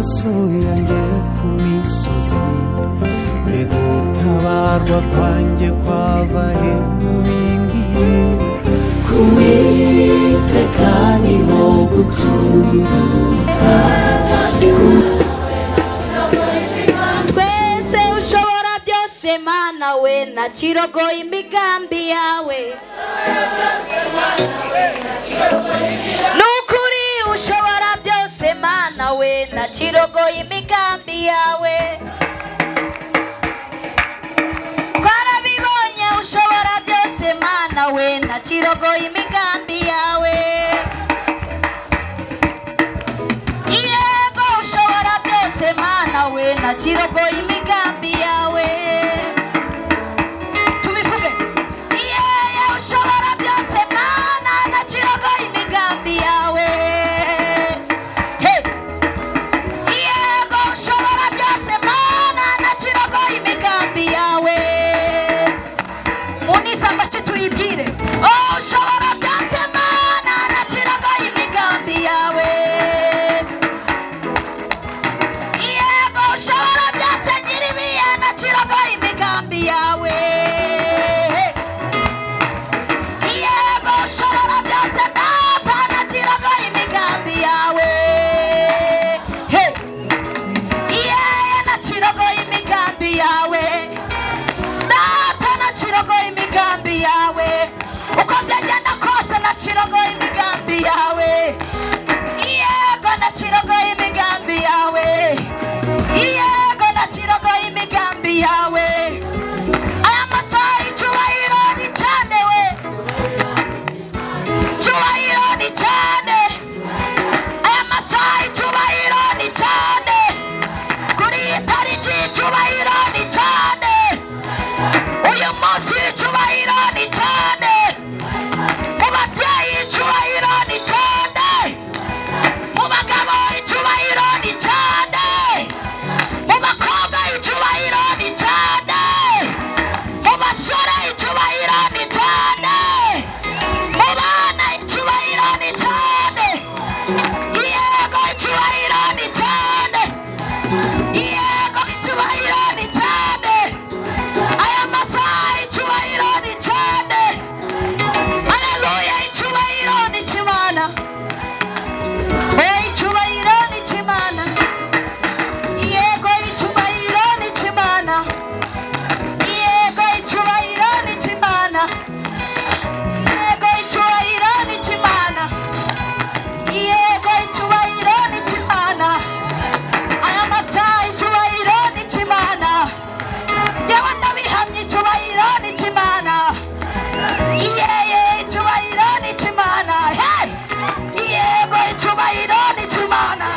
Amaso yanjye ku misozi, mbega gutabarwa kwanjye kwava he? Mubimbwire. Ku Uwiteka niho guturuka. Twese ushobora byose Mana we, na kirogoye imigambi yawe. Nukuri ushobora byose Mana we, na kirogoye imigambi yawe. Twarabibonye ushobora byose Mana we, na kirogoye imigambi yawe. Yego ushobora byose Mana we, na kirogoye imigambi yawe. Tubivuge. Yeye ushobora byose Mana, na kirogoye imigambi yawe. Hey! Yego ushobora byose Mana, na kirogoye imigambi yawe. Unisa amashyi tuyibwire. Oh, ushobora byose Mana, na kirogoye imigambi yawe. Yego ushobora byose nyiribiye, na kirogoye imigambi yawe. Yego ushobora byose data, na kirogoye imigambi yawe. Hey! Yeye na kirogoye imigambi yawe. Data, na kirogoye imigambi yawe. Uko byagenda kose na kirogoye imigambi yawe. Yego na kirogoye imigambi yawe. Yego na kirogoye imigambi yawe. Aya masaha icyubahiro ni cyane we. Icyubahiro ni cyane. Aya masaha icyubahiro ni cyane. Kuri iyi tariki icyubahiro ni cyane. Uyu munsi icyubahiro ni cyane. Mu babyeyi icyubahiro ni cyane. Mu bagabo icyubahiro ni cyane. Mu bakobwa icyubahiro ni cyane. Mu basore icyubahiro ni cyane. Mu bana icyubahiro ni cyane. Yego icyubahiro ni cyane. Yego icyubahiro ni cyane. Aya masaha icyubahiro ni cyane. Haleluya, icyubahiro ni cy'Imana. Oh, icyubahiro ni cy'Imana. Yego icyubahiro ni cy'Imana. Yego icyubahiro ni cy'Imana. Yego icyubahiro ni cy'Imana. Yego icyubahiro ni cy'Imana. Aya masaha icyubahiro ni cy'Imana. Jyewe ndabihamya icyubahiro ni cy'Imana. Yeye icyubahiro ni cy'Imana. Hey! Yego icyubahiro ni cy'Imana.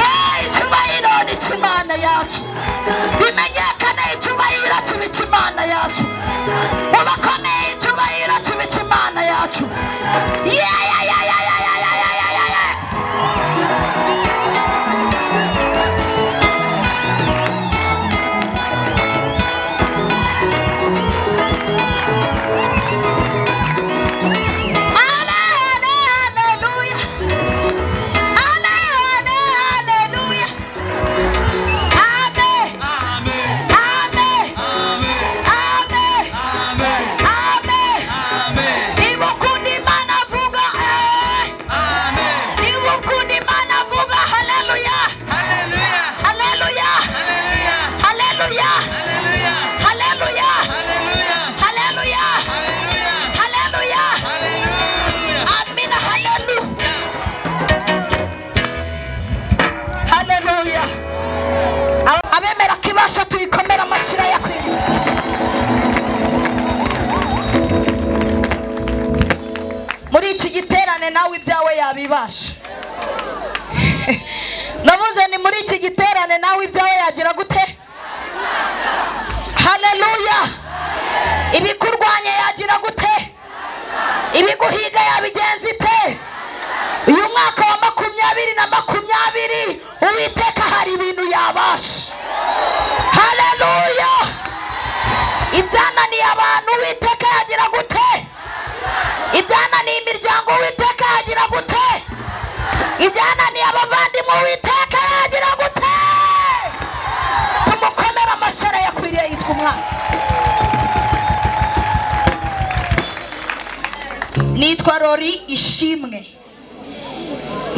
Yeee, icyubahiro ni cy'Imana yacu. Bimenyekane icyubahiro kiba icy'Imana yacu. Mu bakomeye icyubahiro kiba icy'Imana yacu. Yeyeyeyeyeyeyeyeye. Ale, ale, haleluya. Ale, ale, haleluya. Amen. Amen. Amen. Amen. Niba ukunda Imana vuga eh. Niba ukunda Imana vuga haleluya. Haleluya. Haleluya. Haleluya. Haleluya. Haleluya. Amina, haleluya. Haleluya. Abemera ko ibasha tuyikomera amashyira yakwiriye. Muri iki giterane nawe ibyawe yabibasha. Navuze ni muri iki giterane nawe ibyawe yagira gute? Haleluya. Ibikurwanya yagira gute? Ibiguhiga yabigenza ite? Uyu mwaka wa 2020 Uwiteka hari ibintu yabasha. Haleluya. Ibyananiye abantu Uwiteka yagira gute? Ibyananiye imiryango Uwiteka yagira gute? Ibyananiye abavandimwe Uwiteka yagira gute? Tumukomere amasore yakwiriye yitwa umwana. Nitwa Rori Ishimwe.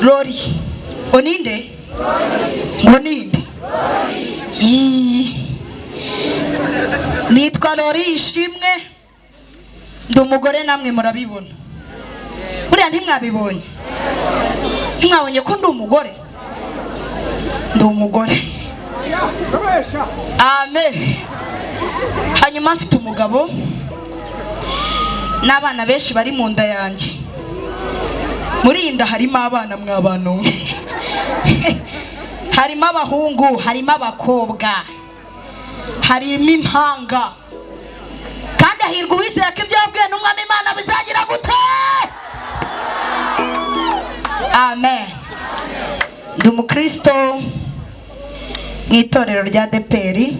Rori oninde ngo ninde? Nitwa Rori Ishimwe, ndi umugore, namwe murabibona. Buriya ntimwabibonye, ntimwabonye ko ndi umugore? Ndi umugore, amen. Hanyuma mfite umugabo n'abana benshi bari mu nda yanjye. Muri iyi nda harimo abana mw'abantu, harimo abahungu, harimo abakobwa, harimo impanga. Kandi hahirwa uwizera ko ibyo yabwiwe n'Umwami Imana bizagira gute? Amen. Ndi umukristo mu itorero rya DPR,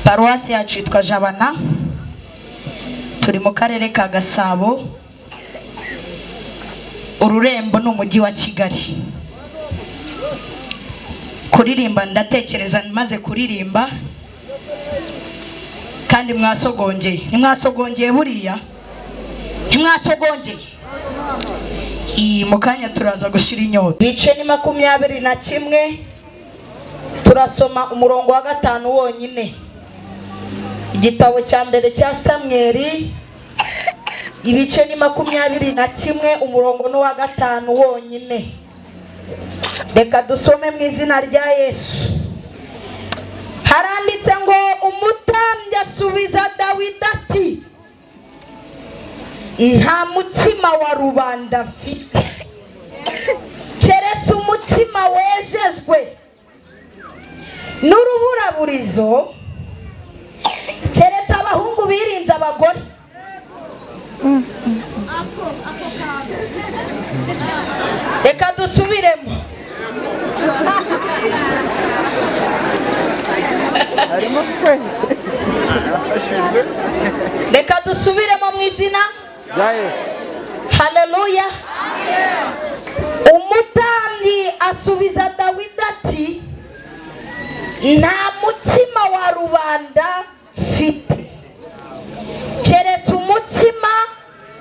paruwasi yacu yitwa Jabana, turi mu karere ka Gasabo, ururembo ni umujyi wa Kigali. Kuririmba ndatekereza maze kuririmba, kandi mwasogongeye. Ntimwasogongeye buriya? Ntimwasogongeye? Iyi mu kanya turaza gushira inyota. Bice ni 21, turasoma umurongo wa 5 wonyine. Igitabo cya mbere cya Samweli, ibice ni 21, umurongo ni uwa 5 wonyine. Reka dusome mu izina rya Yesu. Haranditse ngo umutambyi asubiza Dawidi ati nta mutsima wa rubanda mfite keretse umutsima wejejwe n'uruburaburizo, keretse abahungu birinze abagore. Reka dusubiremo. Reka dusubiremo mu izina rya Yesu. Haleluya. Umutambyi asubiza Dawidi ati nta mutsima wa rubanda mfite keretse umutsima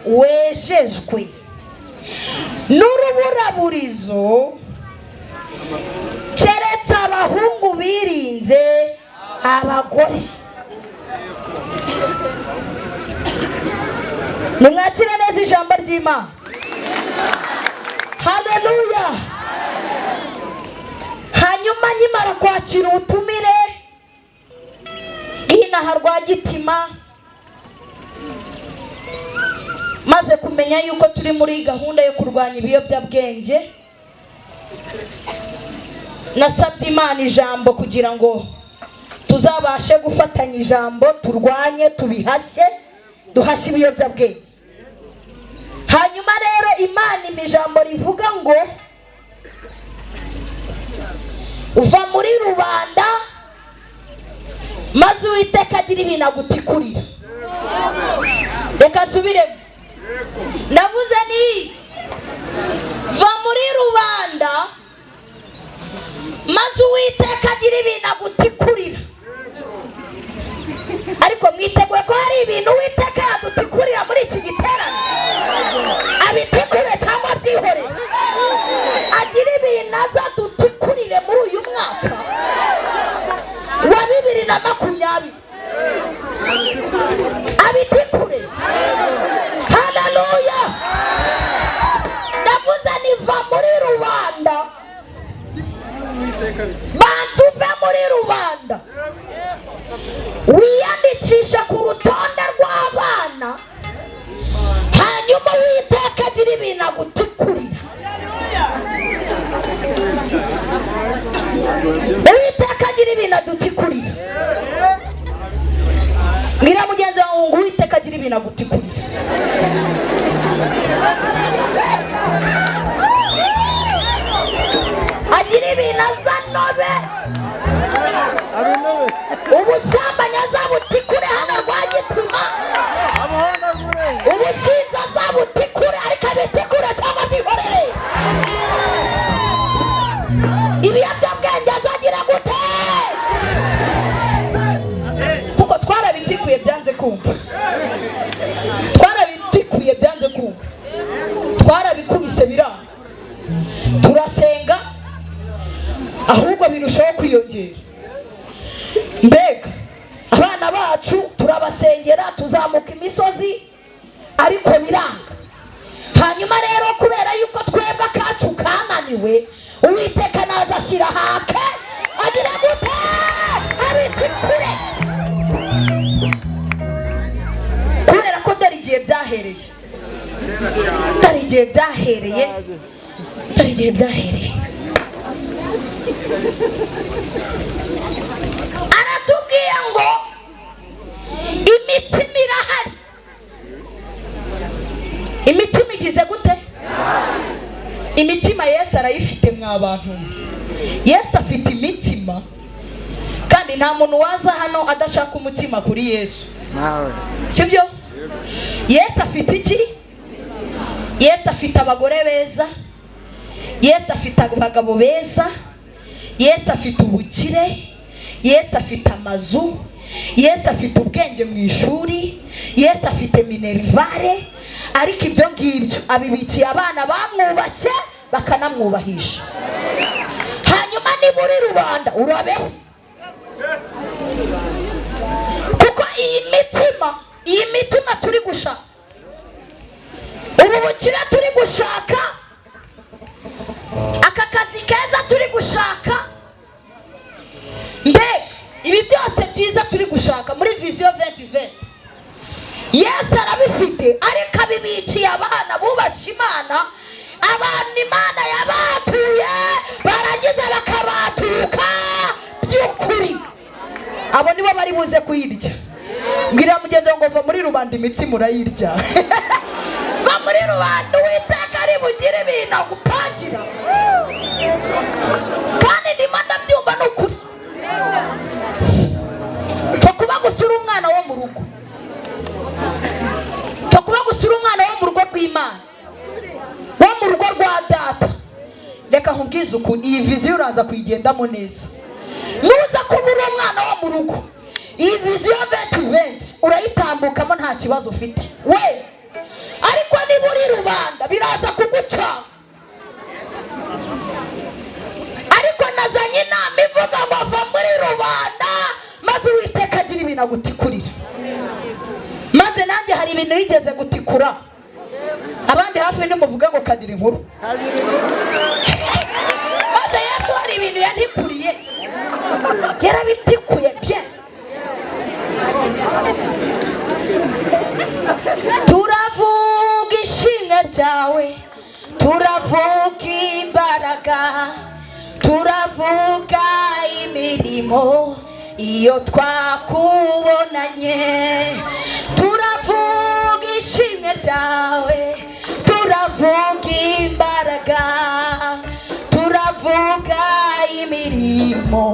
wejejwe n'uruburaburizo, keretse abahungu birinze abagore. Nimwakire neza ijambo ry'Imana. Haleluya. Hanyuma nkimara kwakira ubutumire bw'inaha Rwagitima, maze kumenya yuko turi muri gahunda yo kurwanya ibiyobyabwenge, nasabye Imana ijambo kugira ngo tuzabashe gufatanya ijambo, turwanye, tubihashye, duhashye ibiyobyabwenge. Hanyuma rero Imana impa ijambo rivuga ngo uva muri rubanda maze Uwiteka agira ibintu agutikurira. Reka nsubiremo. Ndavuze ni va muri rubanda maze Uwiteka agira ibintu agutikurira. Ariko mwiteguye ko hari ibintu Uwiteka yadutikurira muri iki giterane? Abitikure cyangwa abyihorere, agira ibintu azadutikurire muri uyu mwaka wa 2020, abitikure. Haleluya. Ndavuze niva muri rubanda, banza uve muri rubanda, wiyandikisha ku rutonde rw'abana, hanyuma Uwiteka agira ibintu agutikurira. Uwiteka agira ibintu adutikurira. Mbwira mugenzi wawe ngo Uwiteka agira ibintu agutikurira. Agira ibintu azanobe, ubusambanyi azabutikure hano Ibiyobyabwenge azagira gute? Kuko twarabitikuye byanze kumva, twarabitikuye byanze kumva, twarabikubise biranga, turasenga ahubwo birushaho kwiyongera. Mbega abana bacu turabasengera, tuzamuka imisozi, ariko biranga. Hanyuma rero kubera yuko twebwe akacu kananiwe, Uwiteka naza ashyira hake, agira gute? Abitikure. Kubera ko dore igihe byahereye, dore igihe byahereye, dore igihe byahereye. Aratubwiye ngo imitsima irahari. Imitima igize gute? Imitima Yesu arayifite mwa bantu. Yesu afite imitima, kandi nta muntu waza hano adashaka umutima kuri Yesu, sibyo? Yesu afite iki? Yesu afite abagore beza, Yesu afite abagabo beza, Yesu afite ubukire, Yesu afite amazu, Yesu afite ubwenge mu ishuri, Yesu afite minerivare. Ariko ibyo ngibyo abibikiye abana bamwubashye bakanamwubahisha. Hanyuma niba uri rubanda urabeho, kuko iyi mitima turi gushaka, ubu bukire turi gushaka, aka kazi keza turi gushaka, mbega ibi byose byiza turi gushaka muri vision 2020, Yesu arabifite, ariko abibikiye abana bubasha Imana, abantu Imana yabatuye barangiza bakabatuka by'ukuri. Abo nibo bari buze kuyirya. Mbwira mugenzi ngo va muri rubanda imitsima urayirya. Va muri rubanda, Uwiteka ari bugire ibintu agupangira. Kandi ndimo ndabyumva ni ukuri. Pfa kuba gusa uri umwana wo mu rugo, pfa kuba gusa uri umwana wo mu rugo rw'Imana, wo mu rugo rwa data. Reka nkubwize ukuri, iyi viziyo uraza kuyigendamo neza. Nuza kuba uri umwana wo mu rugo, iyi viziyo 2020 urayitambukamo nta kibazo ufite we. Ariko niba uri rubanda biraza kuguca. Ariko nazanye inama ivuga ngo va muri rubanda, maze Uwiteka agira ibintu agutikurira. Maze nanjye hari ibintu yigeze gutikura, abandi hafi nimuvuga ngo kagira inkuru. Maze Yesu hari ibintu yantikuriye, yarabitikuye bye. Turavuga ishimwe ryawe, turavuga imbaraga, turavuga imirimo iyo twakubonanye. Turavuga ishimwe ryawe, turavuga imbaraga, turavuga imirimo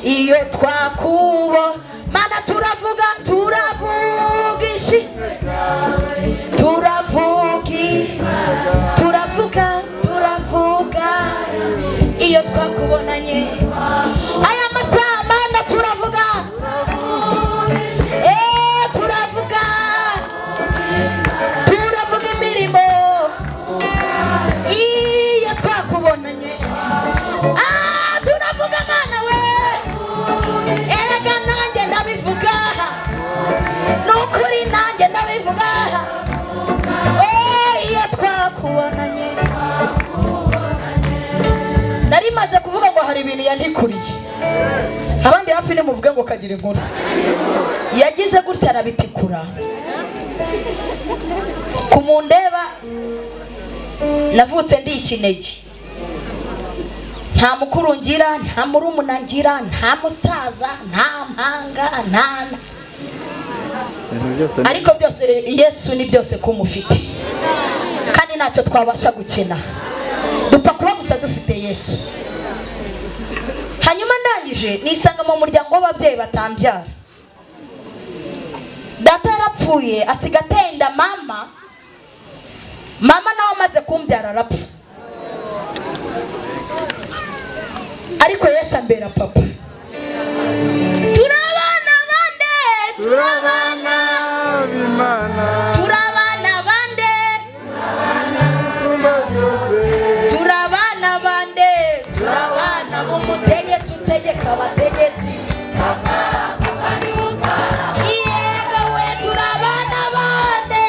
iyo twakubo. Mana turavuga, turavuga ishimwe, turavuga, turavuga, turavuga iyo twakubonanye. Aya masaha Mana turavuga, turavuga, turavuga imirimo iyo twakubonanye. Turavuga Mana we, erega nanjye ndabivuga, nukuri nanjye ndabivuga. Iyo twakubonanye. Nari maze kuvuga ngo hari ibintu yantikuriye, abandi hafi nimuvuge ngo kagira inkuru. Yagize gutya arabitikura. Kumundeba navutse ndi ikinege, nta mukuru ngira, nta murumuna ngira, nta musaza, nta mpanga, nta ariko byose Yesu ni byose kumufite, kandi ntacyo twabasha gukina, dupfa kuba gusa dufite Yesu. Hanyuma ndangije nisanga mu muryango w'ababyeyi batambyara. Data yarapfuye asiga atenda mama, mama nawe amaze kumbyara arapfa. Ariko Yesu ambera papa. Turabana bande? Turabana B'Imana. Turabana bande? Isumba byose. Turabana bande? Turabana b'umutegetsi utegeka abategetsi. Yego we, turabana bande?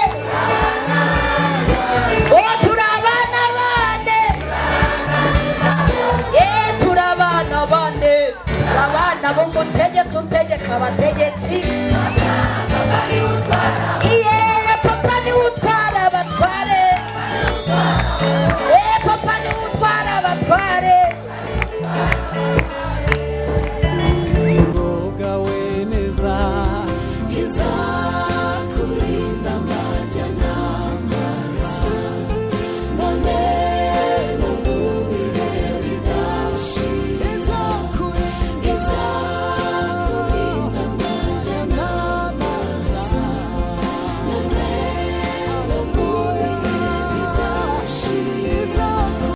O, turabana bande? Ye, turabana bande? Turabana b'umutegetsi utegeka abategetsi.